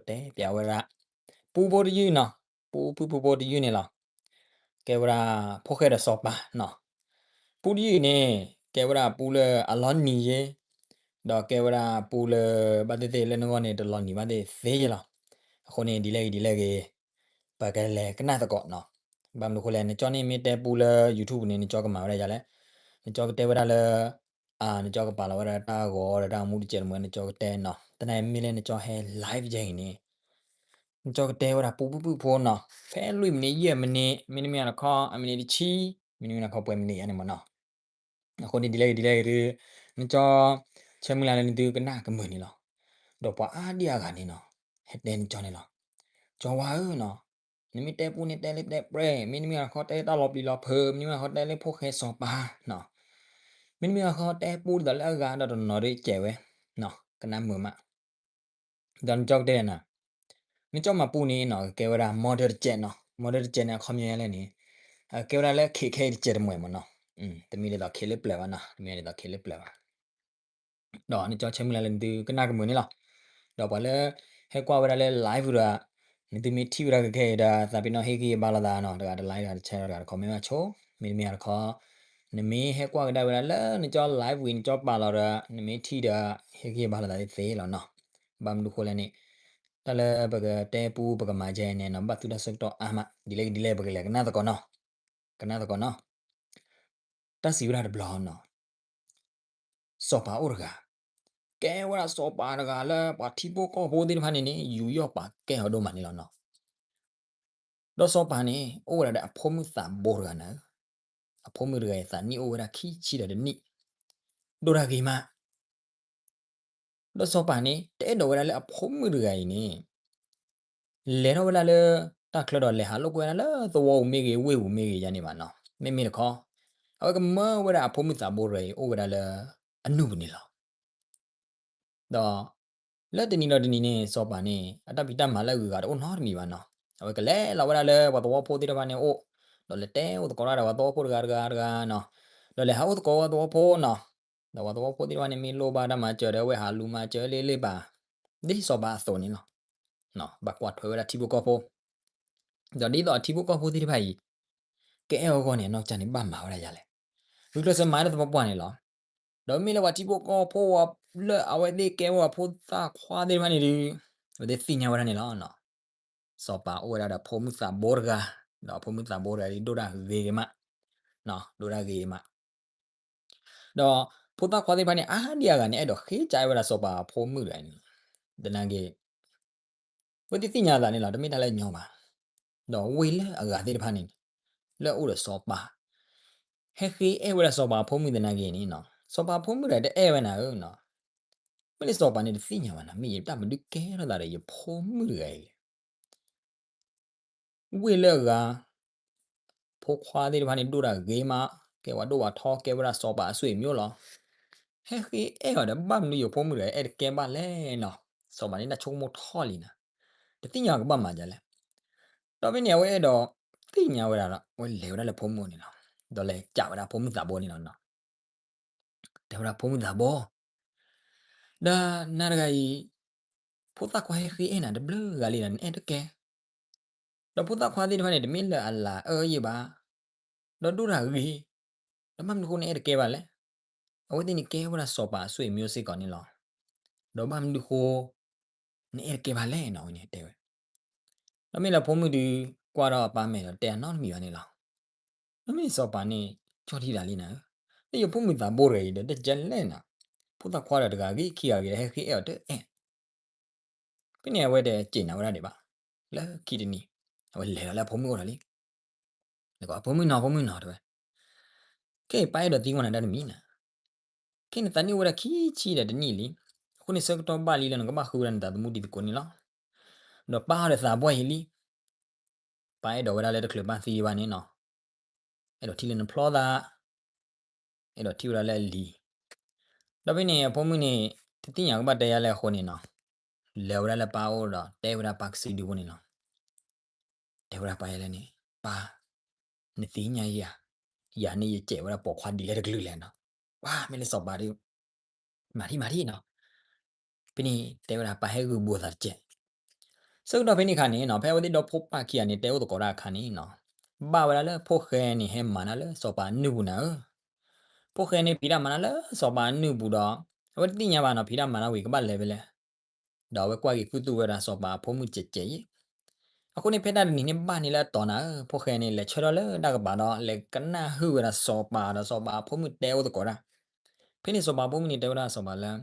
တဲပၠးဝဲဒၣ် ပူဖိတယုၢ်နီၤ, ပူဖုၣ်ပူဖိတယုၢ်န့ၣ်လီၤ. ကဲဝဲဒၣ်ဖိၣ်ဃဲဒီးစီၤပၤနီၤ. ပူတယုၢ်အံၤန့ၣ် ကဲဝဲဒၣ်ပူလၢအလီၤနံၤယဲ, ဒီးကဲဝဲဒၣ်ပူလၢ ဘၣ်သ့ၣ်သ့ၣ်လၢနဂီၢ်န့ၣ် တလီၤနံၤဘၣ်သ့ၣ်သ့ယဲလီၤ. အဃိန့ၣ် ဒ်လဲၣ်ဂ့ၤဒ်လဲၣ်ဂ့ၤ ပကလဲၤကနၣ်သကိးနီၤ. ဘၣ်မနုၤဃိလဲၣ် နကၠီန့ၣ်မ့ၢ်တဲပူလၢ YouTube န့ၣ် နကၠီကမၤဝဲဒၣ်ယၤလဲၣ်. နကၠီကတဲဝဲဒၣ်လၢ နကၠီကပာ်လီၤဝဲဒၣ်တၢ်ဂီၤဒီးတၢ်ဂီၤမူတစဲးတမှဲၤ နကၠီကတဲနီၤ. သနာ်က့မ့ၢ်လၢနကၠီဟဲ live ယဲအံၤန့ၣ် နကၠီကတဲဝဲဒၣ်ပူဖုၣ်ပူဖိနီၤ, ဖဲလွံၢ်မံးနံး ယဲၢ်မံးနံး, မ့တမ့ၢ်တခီ အမံးနံးတဆံ, မ့တမ့ၢ်တခီပှဲၤမံးနံးယါန့ၣ်မ့ၢ်နီၤ. အဃိန့ၣ်ဒ်လဲၣ်ဂ့ၤဒ်လဲၣ်ဂ့ၤဒီး နကၠီ ဆၢမုၢ်လၢ်လၢနသုကနၣ်ကမုာ်န့ၣ်လီၤ. ဒီးပှၤအါဒံအါဂၤန့ၣ်နီၤ ဟဲတဲနကၠီန့ၣ်လီၤ. ကၠီဝါဧၢနီၤ, နမ့ၢ်တဲပူန့ၣ်တဲလၢတဲပြဲ, မ့တမ့ၢ်တခီတဲလၢတၢ်လီၤပျံၤလီၤဖုး, မ့တမ့ၢ်တခီတဲလၢဖိၣ်ဃဲစီၤပၤနီၤ, မ့တမ့ၢ်တခီတဲပူဒ်သိးလၢအဂၤဒီးတနီၤဒီးကဲဝဲနီၤ, ကနၣ်မုာ်မး. ဒီးနကၠီကတဲနၤ, နကၠီမၤပူန့ၣ်နီၤ ကကဲဝဲဒၣ် model တစဲးနီၤ, model တစဲးန့ၣ် အခီပညီယါလဲၣ်န့ၣ် ကဲဝဲဒၣ်လၢခ့ခဲအံၤတစဲးတမှဲၤမ့ၢ်နီၤ. တမ့ၢ်ဒ်သိးခ့လၢပျၢၤဘၣ်နီၤ, တမ့ၢ်ဒ်သိးခ့လၢပျၢၤဘၣ်. ဒီးနကၠီဆၢမုၢ်လၢ်လၢနသုကနၣ်ကမုာ်န့ၣ်လီၤ. ဒီးပှၤလၢ ဟဲကွၢ်ဝဲဒၣ်လၢ live ဒီး နသုမ့ၢ်ထံၣ်ဝဲဒၣ်ခဲခဲအံၤဒီး သးပ့ၤနီၣ်ဟ့ၣ်ဂံၢ်ဘါလိာ်သးနီၤ, တဂၤတ like တဂၤတ share တဂၤတ comment ဘၣ်ဆိ, မ့တမ့ၢ်တခီ နမ့ၢ်ဟဲကွၢ်ကဒါဝဲဒၣ်လၢနကၠီ live ဝံၤ နကၠီပာ်လီၤဒီး နမ့ၢ်ထံၣ်ဒီး ဟ့ၣ်ဂံၢ်ဘါလိာ်သးသ့သ့လီၤနီၤ. ဘၣ်မနုၤဃိလဲၣ်န့ၣ် တၢ်လၢပကတဲပူပကမၤကဲန့ၣ်နီၤ ဘၣ်သုတၢ်ဆၢကတီၢ်အါမး, ဒ်လဲၣ်ဂ့ၤဒ်လဲၣ် ပကလဲၤကနၣ်သကိးနီၤ, ကနၣ်သကိးနီၤ. တၢ်စံးဝဲဒၣ်တဘျီနီၤ စီၤပၤအိၣ်တဂၤ, ကဲဝဲဒၣ်စီၤပၤတဂၤလၢပှၤထံဖိကီၢ်ဖိသ့ၣ်တဖၣ်န့ၣ်န့ၣ် ယူးယီၣ်ပာ်ကဲအီၤဒိၣ်မးန့ၣ်လီၤနီၤ. ဒီးစီၤပၤန့ၣ် အိၣ်ဝဲဒၣ်ဒီးအဖိမုၣ်သးဘိတဂၤန့ၣ်, အဖိမုၣ်တဂၤအံၤသးနံၣ်အိၣ်ဝဲဒၣ်ခံဆံဒီးတနံၣ်, ဒိၣ်တၢ်ဂ့ၤမး ဒီးစီၤပၤန့ၣ် တအဲၣ်ဒိးဝဲဒၣ်လၢအဖိမုၣ်တဂၤအံၤန့ၣ် လဲၤထီၣ်ဝဲဒၣ်လၢ တၢ်ချၢဒီးလဲၤဟးလိာ်ကွဲဝဲဒၣ်လၢသဝီပူၤမ့ၢ်ဂ့ၤ ဝ့ၢ်ပူၤမ့ၢ်ဂ့ၤယါန့ၣ်ဘၣ်နီၤ. မ့မ့ၢ်တခီ အဝဲကမၢဝဲဒၣ်အဖိမုၣ်သးဘိတဂၤအံၤ အိၣ်ဝဲဒၣ်လၢ အနုၢ်ပူၤန့ၣ်လီၤ. ဒီး လၢတနံၤဒီးတနံၤန့ၣ် စီၤပၤန့ၣ် အတၢ်ဖံးတၢ်မၤလၢအဂုၤအဂၤတအိၣ်နီတမံၤဘၣ်နီၤ. အဝဲကလဲၤလီၤဝဲဒၣ်လၢပှၤသဝီဖိသ့ၣ်တဖၣ်န့ၣ်အအိၣ်, ဒီးလဲၤတဲအိၣ်သကိးတၢ်ဒီးပှၤသဝီဖိတဂၤတဂၤတဂၤနီၤ, ဒီးလဲၤဟးအိၣ်သကိးပှၤသဝီဖိနီၤ, ဒီးပှၤသဝီဖိသ့ၣ်တဖၣ်န့ၣ် မ့ၢ်လိၣ်ဘၣ်တၢ်မၤစၢၤဒီး အဝဲဟးလူၤမၤစၢၤလ့လ့ပၤ ဒ်စီၤပၤအသိးန့ၣ်လီၤ. ဘၣ်ကွၢ်ထွဲဝဲဒၣ်ထံဖိကီၢ်ဖိ, ဒီးဒ်သိးအထံဖိကီၢ်ဖိသ့ၣ်တဖၣ်အံၤ ကအဲၣ်အီၤအဂီၢ်န့ၣ် အနီၢ်ကစၢ်န့ၣ် ဘၣ်မၤဝဲဒၣ်ယါလဲၣ်. ဂုာ်ကျဲးစၢးမၤတသပှၢ်ပှၢ်န့ၣ်လီၤ. ဒီးမ့ၢ်လၢပှၤထံဖိကီၢ်ဖိဝဲလၢအဝဲသ့ၣ်ကဲဝဲပှၤဖိသၣ်ခွါသ့ၣ်တဖၣ်န့ၣ်ဒီး အဝဲသ့ၣ်သ့ၣ်ညါဝဲဒၣ်န့ၣ်လီၤ. စီၤပၤအိၣ်ဝဲဒၣ်ဒီးဖိမုၣ်သးဘိတဂၤ, ဒီးအဖိမုၣ်သးဘိတဂၤအံၤဒိၣ်တၢ်ဂ့ၤဂ့ၤမး, ဒိၣ်တၢ်ဂ့ၤဂ့ၤမး. ဒီးဖိသၣ်ခွါသ့ၣ်တဖၣ်န့ၣ် အါဒံအါဂၤန့ၣ် အဲၣ်ဒိးဃ့ကၠါဝဲဒၣ်စီၤပၤအဖိမုၣ်တဂၤန့ၣ်, သနာ်က့ အဝဲသ့ၣ်သ့ၣ်ညါအသးန့ၣ်လီၤ, တမ့ၢ်တၢ်လၢအညီဘၣ်. ဒီးဝ့ၢ်လၢအဂၤသ့ၣ်တဖၣ်န့ၣ် လၢအအိၣ်ဒီးစီၤပၤ ဟဲဃ့အဲၣ်ဝဲဒၣ်စီၤပၤအဖိမုၣ်သနာ်က့န့ၣ်, စီၤပၤအဖိမုၣ်တဂၤတအဲၣ်ဝဲနၤဧၢ, မ့ၢ်လၢစီၤပၤန့ၣ်တသ့ၣ်ညါဘၣ်နၤ, မ့ၢ်ယတၢ်မနုၤကဲထီၣ်သးဒီးယဖိမုၣ်တဂၤအံၤလဲၣ်. ဝ့ၢ်လၢအဂၤ ဖိခွါသ့ၣ်တဖၣ်န့ၣ် ဒိၣ်တၢ်ဂ့ၤမး, ကဲဝဲဒိၣ်ဝဲထီ ကဲဝဲဒၣ်စီၤပၤအဆွေမျိုးလီၤ. ဟဲဃ့အဲၣ်အီၤဒီး ဘၣ်မနုၤယဖိမုၣ်တဂၤအဲၣ်တကဲဘၣ်လဲၣ်နီၤ. စီၤပၤန့ၣ်တၢ်ဆိကမိၣ်ထီၣ်လံနၤ, တသ့ၣ်ညါကဘၣ်မၤဒ်လဲၣ်. ဒီးဖဲန့ၣ် အဝဲအဲၣ်ဒိးသ့ၣ်ညါဝဲဒၣ်ဒီး အဝဲလဲၤဝဲဒၣ်လၢဖိမုၣ်န့ၣ်လီၤ. ဒီးလဲၤကးဝဲဒၣ်ဖိမုၣ်သးဘိန့ၣ်လီၤ. တဲဝဲဒၣ်ဖိမုၣ်သးဘိ, ဒီးနၤတဂၤအံၤ ဖိသၣ်ခွါဟဲဃ့အဲၣ်နၤတဘျုးဂၤလံဒီး နအဲၣ်တကဲ. ဒီးဖိသၣ်ခွါသ့ၣ်တဖၣ်န့ၣ် တမ့ၢ်လၢအလၤအၢယံာ်ဘၣ်, ဒီးဒိၣ်တၢ်ဂ့ၤ, ဒီးဘၣ်မနုၤဃိနအဲၣ်တကဲဘၣ်လဲၣ်. အဝဲသ့ၣ်န့ၣ်ကဲဝဲဒၣ်စီၤပၤအဆွေမျိုးစ့ၢ်ကီးန့ၣ်လီၤ. ဒီးဘၣ်မနုၤဃိ နအဲၣ်တကဲဘၣ်လဲၣ်နီၤ ဝဲန့ၣ်တဲဝဲ. ဒီးမ့ၢ်လၢဖိမုၣ်ဒုး ကွၢ်ဒီးအပၢ်မဲာ်ဒီးတဲအနီတမံၤဘၣ်န့ၣ်လီၤ. ဒီးမ့ၢ်စီၤပၤန့ၣ် ကၠီထံတၢ်လံနၤဧၢ, လၢယဖိမုၣ်သးဘိတဂၤအံၤဒီး တကဲလဲၣ်နၤ, ဖိသၣ်ခွါဒီးတဂၤဂ့ၤခံဂၤဂ့ၤဒီး ဟဲဃ့အဲၣ်အီၤတအဲၣ် ဖဲန့ၣ်အဝဲတစ့ၣ်နၤဝဲဒၣ်ဒံးဘၣ်. လၢခံတနံၤ အဝဲလဲၤဒီးလၢအဖိမုၣ်အိၣ်ဒီးလံ. နကီး ဖိမုၣ်နီၤ ဖိမုၣ်နီၤ တဲဝဲ, ခဲအံၤပၢ်အဲၣ်ဒိးသံကွၢ်နၤတၢ်တမံၤနၤ. ခဲအံၤနသးနံၣ်အိၣ်ဝဲဒၣ်ခံဆံဒီးတနံၣ်လံ. အဃိန့ၣ် ဆၢကတီၢ်ဘၣ်လံလၢနကဘၣ်ဃုဝဲဒၣ်နသးသမူတံၤသကိးန့ၣ်လီၤ. ဒီးပၢ်အီၤဒီးသးပှၢ်အံၤလံ. ပၢ်အဲၣ်ဒိးဝဲဒၣ်လၢတချုးပၢ်သံဘၣ်န့ၣ်နီၤ, အဲၣ်ဒိးထံၣ်လၢနဖျီသး, အဲၣ်ဒိးထံၣ်ဝဲဒၣ်လၢအလံၤ. ဒီးဖဲန့ၣ်အဖိမုၣ်န့ၣ် တသ့ၣ်ညါကဘၣ်တဲယါလဲၣ်အဃိန့ၣ်နီၤ, လဲၤဝဲဒၣ်လၢပၢ်အိၣ်ဒီး တဲဝဲဒၣ်ပၢ်ကစုဒုဖိန့ၣ်လီၤ. တဲဝဲဒၣ်ပၢ်ယဲလဲၣ်န့ၣ်, ပၢ်, နသ့ၣ်ညါယၤ, ယၤန့ၣ်ယစဲးဝဲဒၣ်ပိာ်ခွါဒ်လဲၣ်တကလုာ်လဲၣ်နီၤ. ပၢ်မ့ၢ်လၢစီၤပၤဒီး မၤထံၣ်မၤထံၣ်နီၤ. ဖဲန့ၣ်တဲဝဲဒၣ်ပၢ်ဟဲဂုာ်ဘူးအသးတစဲး, ဆၢကတီၢ်ဖဲန့ၣ်အခါန့ၣ်နီၤ ဖဲအဝဲသ့ၣ်ဒီဖိပၢ်ခံဂၤန့ၣ် တဲအိၣ်သကိးတၢ်အခါန့ၣ်နီၤ, ဘၣ်ဝဲဒၣ်လၢဖိၣ်ဃဲန့ၣ် ဟဲမၤတၢ်လၢစီၤပၤနုၢ်ပူၤနၤဧၢ. ဖိၣ်ဃဲန့ၣ် ဖံးတၢ်မၤတၢ်လၢစီၤပၤနုၢ်ပူၤဒီး အဝဲတသ့ၣ်ညါဘၣ်နီၤ ဖံးတၢ်မၤတၢ်ဝံၤကဘၣ်လဲၤဖဲလဲၣ်. ဒီးအဝဲကွၢ်က့ၤခူသူၣ်ဝဲဒၣ်စီၤပၤအဖိမုၣ်ကဲးကဲးယဲၢ်. အဃိန့ၣ် ဖဲတၢ်တနံၤန့ၣ်ဘၣ်န့ၣ်လၢအတီၤနၤဧၢ, ဖိၣ်ဃဲန့ၣ် လဲၤဆၢထၢၣ်လၢတၢ်ကပၤဒီး လဲၤကနၣ်ဟုၣ်ဝဲဒၣ်စီၤပၤဒီးစီၤပၤအဖိမုၣ်တဲအိၣ်သကိးတၢ်. ဖဲန့ၣ်စီၤပၤအဖိမုၣ်န့ၣ် တဲဝဲဒၣ်စီၤပၤလၢ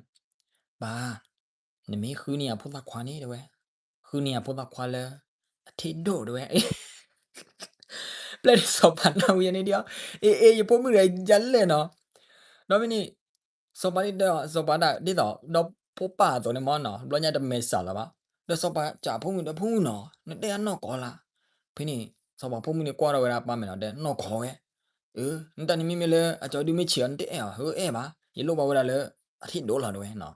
ပၢ်, နမ့ၢ်ဃုန့ၢ်ယဖိသၣ်ခွါန့ၣ် တဲဝဲ, ဃုန့ၢ်ယဖိသၣ်ခွါလၢ အထံၣ်ဒိၣ် တဲဝဲ. ပျဲၢ်ဒ်စီၤပၤနၢ်ဟူယဲန့ၣ်ဒ်အီၤ, အ့ အ့ ယဖိမုၣ်ဒီးယလဲၣ်နီၤ. ဒီးဖဲန့ၣ် စီၤပၤဒ် စီၤပၤဒၣ်ဒ်သိး ဒီဖိပၢ်အသိးန့ၣ်မ့ၢ်နီၤ ဘျီညါတမဲာ်ဆှးလၢၤဘၣ်. ဒီးစီၤပၤစံးဖိမုၣ်ဒီး ဖိမုၣ်နီၤ နတဲအနီၢ်ကီၢ်လၢ်. ဖဲန့ၣ် စီၤပၤဖိမုၣ်န့ၣ်ကွၢ်ထီၣ်ဝဲဒၣ်ပၢ်မဲာ်နီၤ တဲနီၢ်ကီၢ်ဝဲ အၢ နတၢ်န့ၣ်မ့မ့ၢ်လၢအကၠီဒုမ့ၢ်ဆံးအီၤ နတအဲၣ်အီၤ ဟဲအဲၣ်ဘၣ် ယလိၣ်ဘၣ်ဝဲဒၣ်လၢ အထံၣ်ဒိၣ်လီၤ တဲဝဲနီၤ.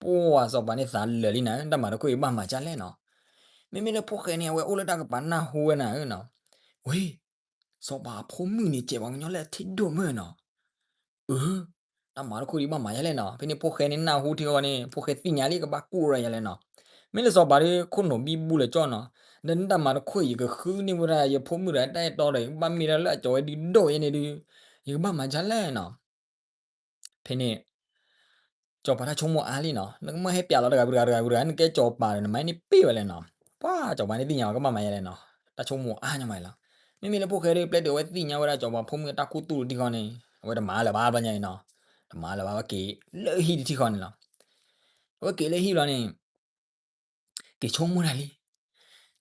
ပှၢ်စီၤပၤန့ၣ်သးလၢာ်လံနၤ တၢ်မၤတခိၣ်အံၤဘၣ်မၤဒ်လဲၣ်နီၤ. မ့မ့ၢ်လၢဖိၣ်ဃဲန့ၣ် အဝဲအိၣ်လၢတၢ်ကပၤနၢ်ဟူဝဲနၤဧၢနီၤ. ဝ့ၢ် စီၤပၤအဖိမုၣ်န့ၣ် စဲးပှၤကညီလၢအထံၣ်ဒိၣ်မ့ၢ်နီၤ. အၢ တၢ်မၤတခိၣ်ဒံးဘၣ်မၤယဲလဲၣ်နီၤ. ဖဲန့ၣ်ဖိၣ်ဃဲန့ၣ်နၢ်ဟူထံဃီန့ၣ် ဖိၣ်ဃဲသ့ၣ်ညါလံ ကဘၣ်ကူၣ်ရၤယဲလဲၣ်နီၤ. မ့ၢ်လၢစီၤပၤဒီးခိၣ်နူာ်ဘံဘူလၢာ်ကၠီနီၤ. ဒီးနတၢ်မၤတခိၣ်အံၤ ယကဃုန့ၢ်ဝဲဒၣ်ယဖိမုၣ်ဒီးတၢ်အဲၣ်တီဒီး ယကဘၣ်မ့ၢ်ဒၣ်လၢအကၠီဝဲဒုဒိၣ်ယဲန့ၣ်ဒုး ယကဘၣ်မၤဒ်လဲၣ်နီၤ. ဖဲန့ၣ် စီၤပၤတၢ်ဆိကမိၣ်အါလံနီၤ. နကမၢဟဲပျးလီၤတဂၤဝံၤတဂၤတဂၤဝံၤတဂၤ နကဲစီၤပၤဒီး နမၤန့ၢ်ပ့ၢ်ဝဲလဲၣ်နီၤ. ပှၢ်စီၤပၤန့ၣ်သ့ၣ်ညါဝဲကဘၣ်မၤယဲလဲၣ်နီၤ. တၢ်ဆိကမိၣ်အါညီမးလီၤ. မ့မ့ၢ်လၢဖိၣ်ဃဲဒီး ပျဲတုၤအဝဲသ့ၣ်ညါဝဲဒၣ်စီၤပၤဖိမုၣ်အတၢ်ခူသူၣ်ထံဃီန့ၣ် အဝဲတမၤလၢၤဘၣ်ဘျီညါအံၤနီၤ. တမၤလၢၤဘၣ် အဝဲက့ၤလၢဟံၣ်တထံဃီန့ၣ်လီၤ. အဝဲက့ၤလၢဟံၣ်လီၤန့ၣ် က့ၤဆိကမိၣ်တၢ်လံ.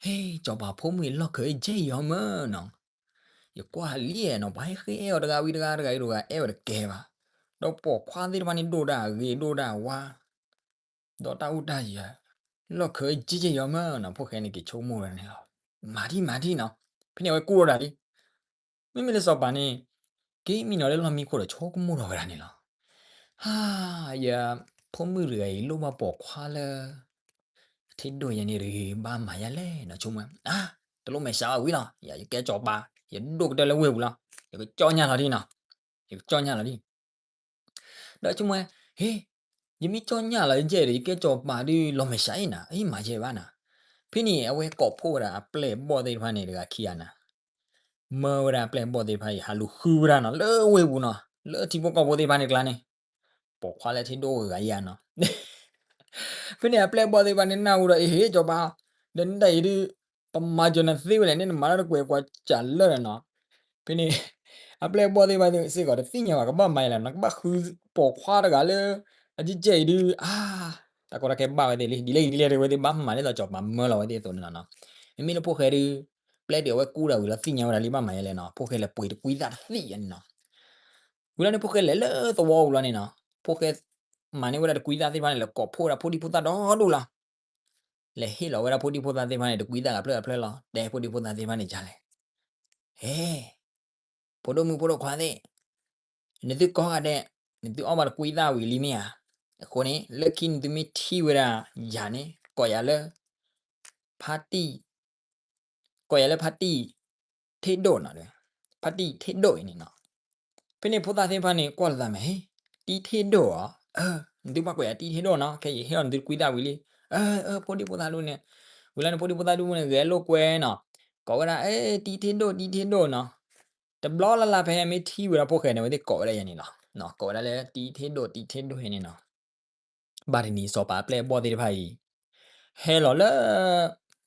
ဟ့ၣ် စီၤပၤဖိမုၣ်အံၤလီၢ်ခၢအ့ၣ်ကဲယီၤမၢ်နီၤ. ယကွၢ်လံနီၤ ပှၤဟဲဃ့အဲၣ်အီၤတဂၤဝံၤတဂၤ တဂၤဝံၤတဂၤအဲၣ်ဝဲတကဲဘၣ်. ဒီးပိာ်ခွါသ့ၣ်တဖၣ်န့ၣ်ဒိၣ်ဒၣ်ဂ့ၤဒိၣ်ဒၣ်ဝါ ဒီးတၢ်အိၣ်တၢ်ယၢၤ လီၢ်ခၢအ့ၣ်ကဲယီၤမၢ်နီၤ. ဖိၣ်ဃဲန့ၣ်က့ၤဆိကမိၣ်ဝဲဒၣ်န့ၣ်လီၤ. မၤဒံးမၤဒံးနီၤ. ဖဲန့ၣ်အဝဲကူၣ်ထီၣ်တၢ်လံ. မ့မ့ၢ်လၢစီၤပၤန့ၣ် က့ၤမံနီၤလၢလီၢ်မံခိၣ်ဒီးဆိကမိၣ်ထီၣ်ဝဲဒၣ်န့ၣ်လီၤ. ဟါ ယဖိမုၣ်တဂၤအံၤ လိၣ်ဘၣ်ပိာ်ခွါလၢ အထံၣ်ဒိၣ်ယဲန့ၣ်တဂ့ၤ ဘၣ်မၤယဲလဲၣ်နီၤ ဆိကမိၣ်. အါ တလိၣ်မဲာ်ဆှးဘၣ်ဝံၤလီၤ. ယ ယကဲစီၤပၤ ယဒိၣ်ကတၢၢ်လၢဝ့ၢ်ပူၤလီၤ. ယကကၠီၣ်ညၣ်လီၤဒံးနီၤ. ယကကၠီၣ်ညၣ်လီၤဒံး ဒီးဆိကမိၣ်ဝဲ ဟ့ၣ် ယမ့ၢ်ကၠီၣ်ညၣ်လီၤယဲဒီး ယကဲစီၤပၤဒုးလီၤမဲာ်ဆှးအံၤနၤ အံၤမၤယဲဘၣ်နၤ. ဖဲန့ၣ် အဝဲကိးဖှိၣ်ဝဲဒၣ်အပျဲၢ်အဘီၣ်သ့ၣ်တဖၣ်န့ၣ် တဂၤခံဂၤနၤ မၢဝဲဒၣ်အပျဲၢ်အဘီၣ်သ့ၣ်တဖၣ်အံၤ ဟးလူၤဃုဝဲဒၣ်နီၤ လၢဝ့ၢ်ပူၤနီၤ လၢထံဖိကီၢ်ဖိသ့ၣ်တဖၣ်န့ၣ်ကျါန့ၣ် ပိာ်ခွါလၢထံဒိၣ်ဂၤယၤနီၤ. ဖဲန့ၣ်အပျဲၢ်အဘီၣ်သ့ၣ်တဖၣ်န့ၣ်နၢ်ဟူဒီး အ့ဟ့ၣ် စီၤပၤ ဒီးနတၢ်အံၤဒုး ပမၤစၢၤနၤသ့ဝဲလဲၣ်န့ၣ် နမၤတၢ်တကွဲးကွၢ်စၢ်လၢာ်နီၤ. ဖဲန့ၣ် အပျဲၢ်အဘီၣ်သ့ၣ်တဖၣ်စ့ၢ်ကီးတသ့ၣ်ညါဘၣ် ကဘၣ်မၤယဲလဲၣ်နီၤ ကဘၣ်ဃုပိာ်ခွါတဂၤလၢ အကဲကဲအံၤဒုး အါ တၢ်ကီတၢ်ခဲဘၣ်ဝဲသ့ၣ်လံ ဒ်လဲၣ်ဂ့ၤဒ်လဲၣ်ဂ့ၤ အဝဲသ့ၣ်ဘၣ်မၤလီၤဝဲသ့ၣ်အသိးန့ၣ်လီၤနီၤ. မ့မ့ၢ်လၢဖိၣ်ဃဲဒုး ပျဲတုၤအဝဲကူၣ်တၢ်ဝံၤလီၤသ့ၣ်ညါဝဲဒၣ်လံ ဘၣ်မၤယဲလဲၣ်နီၤ ဖိၣ်ဃဲလဲၤပှ့ၤတကွံသၣ်တသ့ၣ်ယဲန့ၣ်နီၤ. ဝံၤလီၤန့ၣ် ဖိၣ်ဃဲလဲၤလၢသဝီပူၤလီၤန့ၣ်နီၤ ဖိၣ်ဃဲမၤန့ၢ်ဝဲဒၣ်တကွံသၣ်သ့ၣ်တဖၣ်န့ၣ် လဲၤကိးဖှိၣ်ဝဲဒၣ်ဖိဒံဖိသၣ်ဒီဒူၣ်လီၤ. လဲၤဟ့ၣ်လီၤဝဲဒၣ်ဖိဒံဖိသၣ်သ့ၣ်တဖၣ်န့ၣ် တကွံသၣ်ဂၤဖျၢၣ်ဂၤဖျၢၣ်လီၤ တဲဖိဒံဖိသၣ်သ့ၣ်တဖၣ်န့ၣ်ဒ်လဲၣ်. ဟဲ ဖိဒိၣ်မုၣ်ဖိဒိၣ်ခွါသ့ၣ်, နသုကိးဂၤဒဲး, နသုအီၣ်ဘၣ်တကွံသၣ်ဝံၤလံမ့ၢ်ဧါ. အဃိန့ၣ် လၢခံနသုမ့ၢ်ထံၣ်ဝဲဒၣ်ယၤန့ၣ် ကိးယၤလၢ ဖါတံၢ်, ကိးယၤလၢဖါတံၢ်ထ့ဒိၣ်နီၤ, ဖါတံၢ်ထ့ဒိၣ်အံၤန့ၣ်နီၤ. ဖဲန့ၣ်ဖိသၣ်သ့ၣ်တဖၣ်န့ၣ် ကွၢ်လိာ်သးမ့ၢ် ဟ့ၣ် တံၢ်ထ့ဒိၣ်ဧါ, အၢ နသုဘၣ်ကိးယၤတံၢ်ထ့ဒိၣ်နီၤ, ခဲအံၤယဟ့ၣ်လီၤနသုတကွံသၣ်ဝံၤလံ. အၢ အၢ ဖိဒံဖိသၣ်ဒူၣ်န့ၣ်, ဝံၤလီၤန့ၣ် ဖိဒံဖိသၣ်ဒူၣ်န့ၣ် ဂဲၤလိာ်ကွဲနီၤ, ကိးဝဲဒၣ် အၢ တံၢ်ထ့ဒိၣ် တံၢ်ထ့ဒိၣ်နီၤ. တဘျီလၢ်လၢ်ဖဲမ့ၢ်ထံၣ်ဝဲဒၣ်ဖိၣ်ဃဲန့ၣ် အဝဲသ့ၣ်ကိးဝဲဒၣ်ယဲန့ၣ်လီၤ. ကိးဝဲဒၣ်လၢတံၢ်ထ့ဒိၣ် တံၢ်ထ့ဒိၣ်ယဲန့ၣ်နီၤ. ဘၣ်တနံၤစီၤပၤအပျဲၢ်အဘီၣ်သ့ၣ်တဖၣ်အံၤ ဟဲလီၤလၢ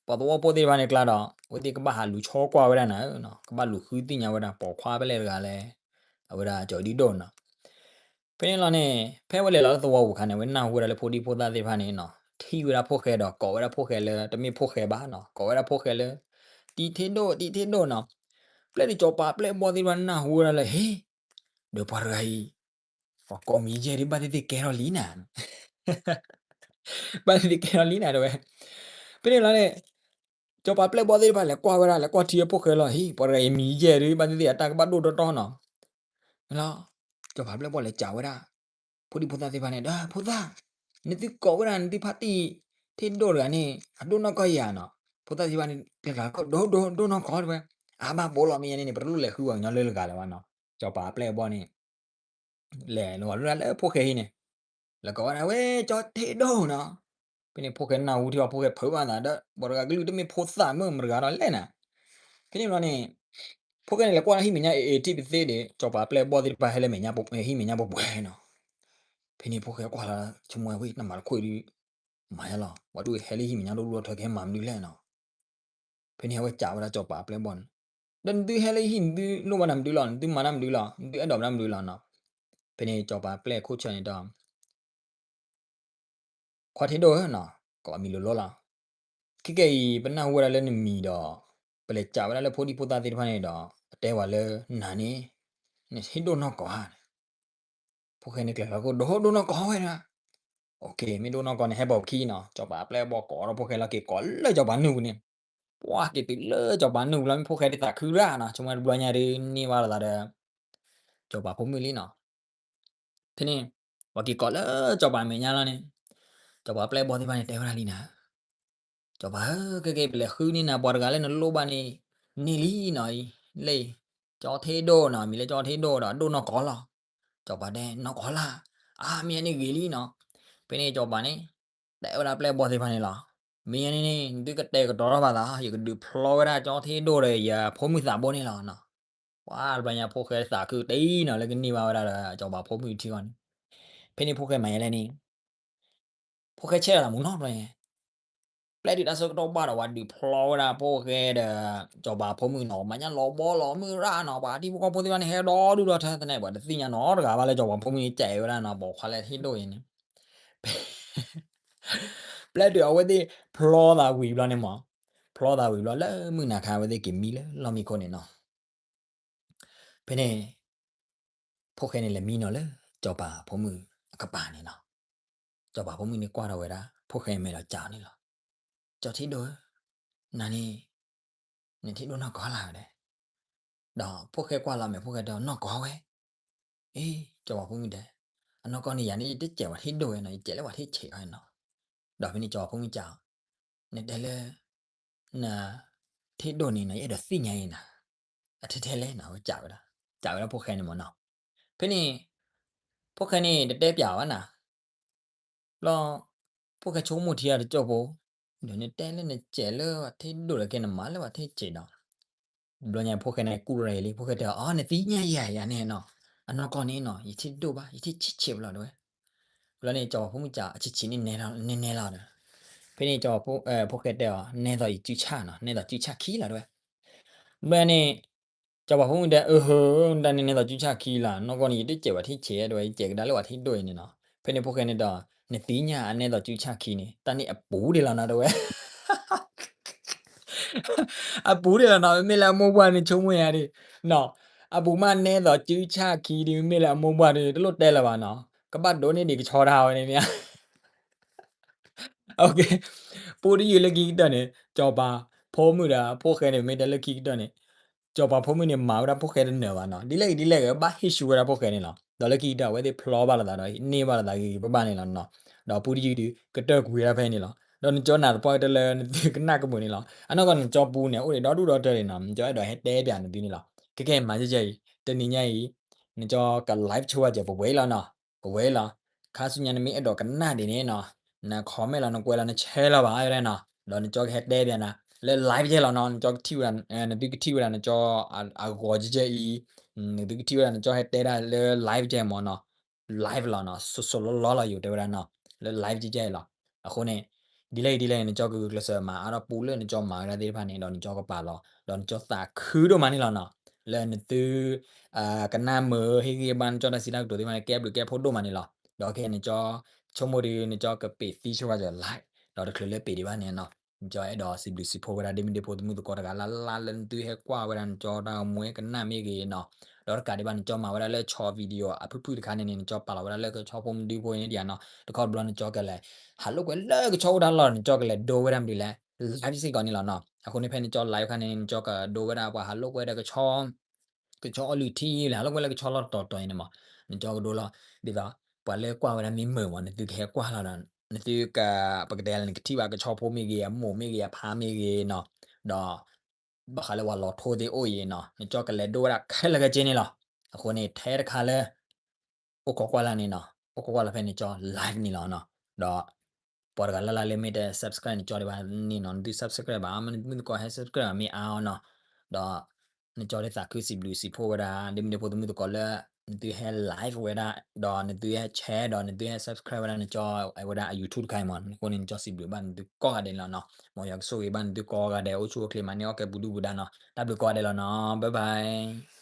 ပှၤသဝီဖိသ့ၣ်တဖၣ်န့ၣ်ကျါဒီး အဝဲသ့ၣ်ကဘၣ်ဟးလူၤဆီကွၢ်ဝဲဒၣ်နၤ, ကဘၣ်လူၤဃုသ့ၣ်ညါဝဲဒၣ်ပိာ်ခွါဖဲလဲၣ်တဂၤလဲၣ်, အဝဲဒၣ်ကၠီၤဒုဒိၣ်နီၤ. ဖဲန့ၣ်လီၤန့ၣ် ဖဲအဝဲလဲၤလီၤလၢသဝီပူၤအခါန့ၣ် အဝဲနၢ်ဟူဝဲဒၣ်လၢဖိဒံဖိသၣ်သ့ၣ်တဖၣ်န့ၣ်နီၤ, ထံၣ်ဝဲဒၣ်ဖိၣ်ဃဲဒီး ကိးဝဲဒၣ်ဖိၣ်ဃဲလၢ တမ့ၢ်ဖိၣ်ဃဲဘၣ်နီၤ, ကိးဝဲဒၣ်ဖိၣ်ဃဲလၢ တံၢ်ထ့ဒိၣ် တံၢ်ထ့ဒိၣ်နီၤ. ပျဲတုၤစီၤပၤအပျဲၢ်အဘီၣ်သ့ၣ်တဖၣ်နၢ်ဟူဝဲဒၣ်လၢ ဟ့ၣ် ဒီးပှၤတဂၤအံၤ ပှၤကိးမံၤယဲၢ်ဒုး ဘၣ်သ့ၣ်သ့ၣ်ကဲထီၣ်လံနၤ, ဘၣ်သ့ၣ်သ့ၣ်ကဲထီၣ်လံနၤတဲဝဲ. ဖဲန့ၣ်လီၤန့ၣ် စီၤပၤပျဲၢ်ဘီၣ်သ့ၣ်တဖၣ်လဲၤကွၢ်ဝဲဒၣ် လဲၤကွၢ်ထံအဖိၣ်ဃဲလီၤ, ဟ့ၣ် ပှၤတဂၤအံၤမံၤယဲၢ်ဒုး ဘၣ်သ့ၣ်သ့ၣ်အတၢ်ကဘၣ်ဒိၣ်တီတီနီၤ. လီၤ စီၤပၤပျဲၢ်ဘီၣ်လဲၤစံးဝဲဒၣ် ဖိဒံဖိသၣ်သ့ၣ်တဖၣ်န့ၣ် ဒီးဖိသၣ်, နသုကိးဝဲဒၣ်နသုဖါတံၢ်ထ့ဒိၣ်တဂၤန့ၣ် အဒိၣ်နီၢ်ကီၢ်ယၤနီၤ. ဖိသၣ်သ့ၣ်တဖၣ်န့ၣ် ကျဲကျါကီၢ်ဒိၣ်ဒိၣ်ဒိၣ်နီၢ်ကီၢ်တဲဝဲ. အါဘၣ်ဘိလီၤ မ့ၢ်ယဲန့ၣ်န့ၣ် ပတလိၣ်လဲၤဃုအီၤကညီလၢလၢဂၤလၢၤဘၣ်နီၤ. စီၤပၤပျဲၢ်ဘီၣ်န့ၣ် လဲၤလီၤလၢလၢဖိၣ်ဃဲဟံၣ်န့ၣ် လဲၤကိးဝဲဒၣ် ဝဲကၠီၤထ့ဒိၣ်နီၤ. ဖဲန့ၣ်ဖိၣ်ဃဲနၢ်ဟူထံၣ်ဘၣ်ဖိၣ်ဃဲဖုးဘၣ်သးဒီး ပှၤတဂၤကလုၢ်တမ့ၢ်ဖိသၣ်မုၣ်မတၤတဂၤဒီးလဲၣ်နၤ. ဖဲန့ၣ်ဘျီန့ၣ် ဖိၣ်ဃဲန့ၣ်လဲၤကွၢ်လၢဟံၣ်မဲာ်ညါအ့ၣ်အ့ၣ်ထံၣ်ပသ့ဒီး စီၤပၤပျဲၢ်ဘီၣ်သ့ၣ်တဖၣ်ဟဲလၢမဲာ်ညါပှဲၤဟံၣ်မဲာ်ညါပှဲၤပှဲၤနီၤ. ဖဲန့ၣ်ဖိၣ်ဃဲကွၢ်လီၤ ဆိကမိၣ်ဝဲ နမၤတခိၣ်ဒုး မၤယါလီၤ ပှၤဒုးဟဲလၢဟံၣ်မဲာ်ညါဒိၣ်ဒိၣ်ထီထီကဟဲမၤမနုၤလဲၣ်နီၤ. ဖဲန့ၣ်အဝဲစံးဝဲဒၣ်စီၤပၤပျဲၢ်ဘီၣ်န့ၣ် ဒီးနသုဟဲလၢဟံၣ် နသုလိၣ်ဘၣ်နၤမနုၤလီၤ နသုမၤတၢ်မနုၤလီၤ နသုအဲၣ်ဒိးမတၢ်မနုၤလီၤနီၤ. ဖဲန့ၣ်စီၤပၤပျဲၢ်ခိၣ်ဆၢန့ၣ်ဒီး ခွါထ့ဒိၣ်ဧၢနီၤ ကိးအမံၤလိၤလိၤလီၤ. ခဲကနံၣ်အံၤ ပနၢ်ဟူဝဲဒၣ်လၢနမံၤဒီး ပလဲၤစံးဝဲဒၣ်လၢဖိဒံဖိသၣ်သ့ၣ်တဖၣ်န့ၣ်ဒီး အတဲဝဲလၢနၤန့ၣ် နထ့ဒိၣ်နီၢ်ကီၢ်ဧါန့ၣ်. ဖိၣ်ဃဲန့ၣ်ကျဲၤလီၤခိၣ် ဒိၣ်ဒိၣ်နီၢ်ကီၢ်ဝဲဒၣ်. မ့ၢ်ဒိၣ်နီၢ်ကီၢ်န့ၣ် ဟဲပိာ်ခံနီၤ စီၤပၤပျဲၢ်ဘီၣ်ကိးထီၣ်ဖိၣ်ဃဲလီၤက့ၤကိးလၢစီၤပၤနုၢ်ပူၤန့ၣ်. ပှၤက့ၤတုၤလၢစီၤပၤနုၢ်ပူၤလီၤ မ့ၢ်ဖိၣ်ဃဲဒ်သးခုရၣ်နီၤ ဆိကမိၣ်ဝဲတဘျီညါဒုးန့ၢ်ဘၣ်လိာ်သးဒီး စီၤပၤဖိမုၣ်လံနီၤ. ဖဲန့ၣ် ပှၤက့ၤကိးလၢစီၤပၤမဲာ်ညါလီၤန့ၣ် စီၤပၤပျဲၢ်ဘီၣ်သ့ၣ်တဖၣ်န့ၣ်တဲဝဲဒၣ်လံနၤ စီၤပၤဧၢ ခဲကနံၣ်အံၤ ပလဲၤဃုန့ၢ်နၤပှၤတဂၤလၢနလိၣ်ဘၣ်န့ၣ် န့ၢ်လံနီၤအံၤ လၢ ကၠီထ့ဒိၣ်နီၤ မံၤလၢကၠီထ့ဒိၣ်ဒီးဒိၣ်နီၢ်ကီၢ်လီၤ. စီၤပၤတဲနီၢ်ကီၢ်လၢ် အါမ့ၢ်န့ၣ်ဂ့ၤလံနီၤ. ဖဲန့ၣ်စီၤပၤန့ၣ် တဲဝဲဒၣ်ပျဲၢ်ဘီၣ်သ့ၣ်တဖၣ်န့ၣ်လီၤ မ့ၢ်န့ၣ်န့ၣ် နသုကတဲာ်ကတီၤထီၣ်ဘၣ်သး ယကဒုးဖျီဝဲဒၣ်ကၠီထ့ဒိၣ်ဒီးယဖိမုၣ်သးဘိန့ၣ်လီၤနီၤ. ပှၤတဘျီညါဖိၣ်ဃဲသးခုတ့နီၤ လၢကန့ၢ်ဘၣ်ဝဲဒၣ်ဒီး စီၤပၤဖိမုၣ်ထံဃီန့ၣ်. ဖဲန့ၣ်ဖိၣ်ဃဲမၤယါလဲၣ်န့ၣ် ဖိၣ်ဃဲဆဲးလီၤမူနီတဘျီညါ ပျဲၢ်ဒုးတၢ်ဆၢကတီၢ်ဘၣ်ဒီး ပှၤဒုးဖျီဝဲဒၣ်ဖိၣ်ဃဲဒီး စီၤပၤဖိမုၣ်နီၤ မၤညါလီၤဘီလီၤမုၢ်ရၣ်နီၤ ပှၤထံဖိကီၢ်ဖိသ့ၣ်တဖၣ်န့ၣ် ဟဲဒီဒူၣ်ဒီထၢ သနာ်က့ပှၤတသ့ၣ်ညါနီတဂၤဘၣ်လၢစီၤပၤဖိမုၣ်န့ၣ် ကဲးဝဲဒၣ်နီၤ ပိာ်ခွါလၢထ့ဒိၣ်အံၤန့ၣ်. ပျဲၢ်ဒုးအဝဲသ့ၣ်ဖျီသးဝံၤဘျီန့ၣ်မး ဖျီသးဝံၤဘျီ လၢမုၢ်နၤခါ အဝဲသ့ၣ်က့ၤမံလၢလီၢ်မံခိၣ်န့ၣ်နီၤ. ဖဲန့ၣ် ဖိၣ်ဃဲန့ၣ်လဲၤမံနီၤလၢ စီၤပၤဖိမုၣ်အကပၤန့ၣ်လီၤ. စီၤပၤဖိမုၣ်န့ၣ်ကွၢ်ထီၣ်ဝဲဒၣ် ဖိၣ်ဃဲမဲာ်ဒီးစံးအီၤန့ၣ်လီၤ. ကၠီထ့ဒိၣ်ဧၢ, နၤန့ၣ် နထ့ဒိၣ်နီၢ်ကီၢ်လၢ်ဝဲဒၣ်. ဒီးဖိၣ်ဃဲကွၢ်လီၤမဲာ်ဖိၣ်ဃဲတဲအီၤ နီၢ်ကီၢ်ဝဲ. အ့ စီၤပၤဖိမုၣ်တဲ, အနီၢ်ကီၢ်န့ၣ် ယၤန့ၣ် ယတစဲးပှၤထ့ဒိၣ်ဝဲနီၤ, ယစဲးလၢပှၤထ့ဆံးဝဲနီၤ. ဒီးဖဲန့ၣ်စီၤပၤဖိမုၣ်စံးအီၤ, နတဲလၢ န ထ့ဒိၣ်န့ၣ်နီၤ ယအဲၣ်ဒိးသ့ၣ်ညါအံၤနၤ, အထဲထဲလဲၣ်နီၤ အဝဲစံးဝဲဒၣ်, စံးဝဲဒၣ်ဖိၣ်ဃဲန့ၣ်မ့ၢ်နီၤ. ဖဲန့ၣ် ဖိၣ်ဃဲန့ၣ် တတဲပၠးဘၣ်နၤ, ဘျီ ဖိၣ်ဃဲဆိကမိၣ်ထံအီၤတကၠိၢ်ဖိ, ဒီးနတဲလၢနစဲးလၢပှၤထ့ဒိၣ်ဒီးကဲနမၤလၢပှၤထ့ဆံးဒီး ဘျီညါဖိၣ်ဃဲန့ၣ်ကူၣ်ရၢ်အံၤလံ, ဖိၣ်ဃဲတဲအီၤ နသ့ၣ်ညါယၤယၤန့ၣ်နီၤ, အနီၢ်ကီၢ်န့ၣ်နီၤ ယထ့ဒိၣ်ဘၣ် ယထ့ဆံးဆံးဘၣ်လီၤတဲဝဲ. ဘျီန့ၣ် စီၤပၤဖိမုၣ်စံး အဆံးဆံးန့ၣ်နဲနဲလီၤဒီး, ဖဲန့ၣ် ဖိၣ်ဃဲတဲအီၤ နဲသိးယစုဆၣ်နီၤ, နဲသိးစုဆၣ်ခံလီၤတဲဝဲ. ဘျီန့ၣ် စီၤပၤဖိမုၣ်တဲ အၢ တၢ်န့ၣ်နဲသိးစုဆၣ်ခံလီၤ, နီၢ်ကီၢ်န့ၣ် ယတစဲးပှၤထ့ဆံးတဲဝဲ ယစဲးကဒါလၢပှၤထ့ဒိၣ်အံၤန့ၣ်နီၤ. ဖဲန့ၣ်ဖိၣ်ဃဲန့ၣ်ဒီး နသ့ၣ်ညါအနဲသိးစုဆၣ်ခံန့ၣ် တၢ်န့ၣ်အပူၤဒံးလီၤနီၤတဲဝဲ အပူၤဒံးလီၤနီၤ, မ့မ့ၢ်လၢအမိၢ်ပှၢ်န့ၣ် ဆိကမိၣ်ယၤဒံးနီၤ, အပူၤမးနဲသိးစုဆၣ်ခံဒံး မ့မ့ၢ်လၢအမိၢ်ပှၢ်န့ၣ် တလိၣ်တဲလၢၤဘၣ်နီၤ, ကဘၣ်ဒိးန့ၢ်ဒံးကဆီတၢ်ဝဲန့ၣ်မ့ၢ်ဧါ. ပူတယုၢ်လၢခံကတၢၢ်န့ၣ် စီၤပၤဖိမုၣ်ဒီးဖိၣ်ဃဲန့ၣ် မ့ၢ်တဲလၢခံကတၢၢ်န့ၣ် စီၤပၤဖိမုၣ်န့ၣ် မၤဝဲဒၣ်ဖိၣ်ဃဲတနၢၤဘၣ်နီၤ, ဒ်လဲၣ်ဂ့ၤဒ်လဲၣ်ဂ့ၤ ဘၣ်ဟ့ၣ်ဆူၣ်ဝဲဒၣ်ဖိၣ်ဃဲန့ၣ်လီၤ. ဒီးလၢခံကတၢၢ် အဝဲသ့ၣ်ဖျီဘၣ်လိာ်သးဒီး န့ၢ်ဘၣ်လိာ်သးဂ့ၤဂ့ၤဘၣ်ဘၣ်န့ၣ်လီၤနီၤ. ဒီးပူတယုၢ်ဒုး ကတၢၢ်ကွံာ်ဝဲဒၣ်ဖဲန့ၣ်လီၤ. ဒီးနကၠီနၢ်သပှၢ်ကတၢၢ်လၢနသုကနၣ်ကမုာ်န့ၣ်လီၤ. အနီၢ်ကီၢ်နကၠီပူန့ၣ် အိၣ်ဒံးဒီဒူၣ်ဒီတၢၢ်န့ၣ်နီၤ, နကၠီအဲၣ်ဒိးဟဲတဲပၠးနသုန့ၣ်လီၤ. ခဲကဲမၤကဲကဲအံၤ တနံၤညါအံၤ နကၠီက live ဆိဝဲကဲ ပဝဲလီၤနီၤ, ပဝဲလီၤ. ခါဆူညါနမ့ၢ်အဲၣ်ဒိးကနၣ်ဒ်န့ၣ်နီၤ, န comment လီၤ နကွဲးလီၤ န share လီၤဘၣ်ဝဲဒၣ်နီၤ, ဒီးနကၠီကဟဲတဲပၠးနၤ လၢ live ကဲလီၤနီၤ, နကၠီကထံၣ်ဝဲဒၣ် နသုကထံၣ်ဝဲဒၣ်နကၠီ အဂီၤကဲကဲအံၤ, နသုကထံၣ်ဝဲဒၣ်နကၠီဟဲတဲဒၣ်လၢ live ကဲမ့ၢ်နီၤ, live လီၤနီၤ, စိၤစိၤလီၤလီၤလီၤယိၤတဲဝဲဒၣ်နီၤ, လၢ live ကဲကဲလီၤ. အဃိန့ၣ် ဒ်လဲၣ်ဒ်လဲၣ် နကၠီကဂုာ်ကျဲးစၢးမၤအါထီၣ်ပူလၢနကၠီမၤဝဲဒၣ်သ့ၣ်တဖၣ်န့ၣ် ဒီးနကၠီကပာ်လီၤ, ဒီးနကၠီသးခုဒိၣ်မးန့ၣ်လီၤနီၤ, လၢနသု ကနၣ်မုာ်ဟ့ၣ်ဂံၢ်ဘါနကၠီတၢ်စံးတၢ်ကတိၤသ့ၣ်တဖၣ်န့ၣ် ကဲဘျုးကဲဖှိၣ်ဒိၣ်မးန့ၣ်လီၤ. ဒီးခဲအံၤနကၠီ ဆိကမိၣ်ဒီး နကၠီကပ့းသံဆိဝဲကဲ live ဒီးတချုးလၢပ့းဒံးဘၣ်န့ၣ်နီၤ, နကၠီအဲၣ်ဒိးစံးဘျုးစံးဖှိၣ်ဝဲဒၣ် ဒ်မ့ၢ်ဒ်ဖိသမုၣ်သကိးတဂၤလၢ်လၢ်လၢနသုဟဲကွၢ်ဝဲဒၣ်နကၠီတၢ်ဂီၤမူကနၣ်မ့ၢ်ဂ့ၤနီၤ, ဒီးတကးဒံးဘၣ် နကၠီမၤဝဲဒၣ်လၢကဆီ video အဖုၣ်ဖုၣ်တခါန့ၣ်န့ၣ် နကၠီပာ်လီၤဝဲဒၣ်လၢကဆီဖိမနုၤဖိန့ၣ်ဒံးနီၤ, တခီတဘျီနကၠီကလဲၤ ဟးလိာ်ကွဲလၢကဆီအိၣ်တၢ်လီၢ် နကၠီကလဲၤဒိဝဲဒၣ်မနုၤလဲၣ် live စ့ၢ်ကီးန့ၣ်လီၤနီၤ. အဃိန့ၣ်ဖဲနကၠီ live ခါန့ၣ် နကၠီကဒိဝဲဒၣ်ပှၤဟးလိာ်ကွဲဒီးကဆီ ကဆီအီလုၢ်ထံလဲၣ် ဟးလိာ်ကွဲလၢကဆီလီၢ်တတီၤတီၤအံၤန့ၣ်မး, နကၠီကဒိလီၤ. ဒ်သိး ပှၤလၢကွၢ်ဝဲဒၣ်မ့ၢ်မုာ်မး နသုကဟဲကွၢ်လီၤဒီး နသုက ပကတဲလၢနကထံၣ်ဘၣ်ကဆီဖိမ့ၢ်ဂ့ၤ အမိၢ်မ့ၢ်ဂ့ၤ အဖါမ့ၢ်ဂ့ၤနီၤ, ဒီး ဘၣ်ဃးလၢပှၤလီၤထိသ့ၣ်အိၣ်အံၤနီၤ နကၠီကလဲၤဒိဝဲဒၣ်ခဲလၢာ်ခဲဆ့န့ၣ်လီၤ. အဃိန့ၣ် ထဲတခါလၢ အိၣ်ခိးကွၢ်လၢ်န့ၣ်နီၤ အိၣ်ခိးကွၢ်လၢ်ဖဲနကၠီ live န့ၣ်လီၤနီၤ, ဒီး ပှၤတဂၤလၢ်လၢ်လၢမ့ၢ်တ subscribe နကၠီဒံးဘၣ်န့ၣ်နီၤ နသု subscribe ဘၣ် မ့ၢ်နသုမုၣ်သကိးဟဲ subscribe မ့ၢ်အါအီၤနီၤ, ဒီး နကၠီဒံးသးခုစံးဘျုးစံးဖှိၣ်ဝဲဒၣ် ဒ်မ့ၢ်ဒ်ဖိသမုၣ်သကိးလၢ နသုဟဲ live ဝဲဒၣ် ဒီးနသုဟဲ share ဒီးနသုဟဲ subscribe ဝဲဒၣ် နကၠီဝဲဒၣ်အ YouTube တခါအံၤမး အဃိန့ၣ် နကၠီစံးဘျုးဘၣ်နသုကိးဂၤဒဲးလီၤနီၤ, မ်ယွၤကဆိၣ်ဂ့ၤဘၣ်နသုကိးဂၤဒဲး အိၣ်ဆူၣ်အိၣ်ချ့မးန့ၣ် အိၣ်ကဲပူၤဒုၣ်ပူၤဒါနီၤ, တၢ်ဘျုးကိးဂၤဒဲးလီၤနီၤ, bye bye.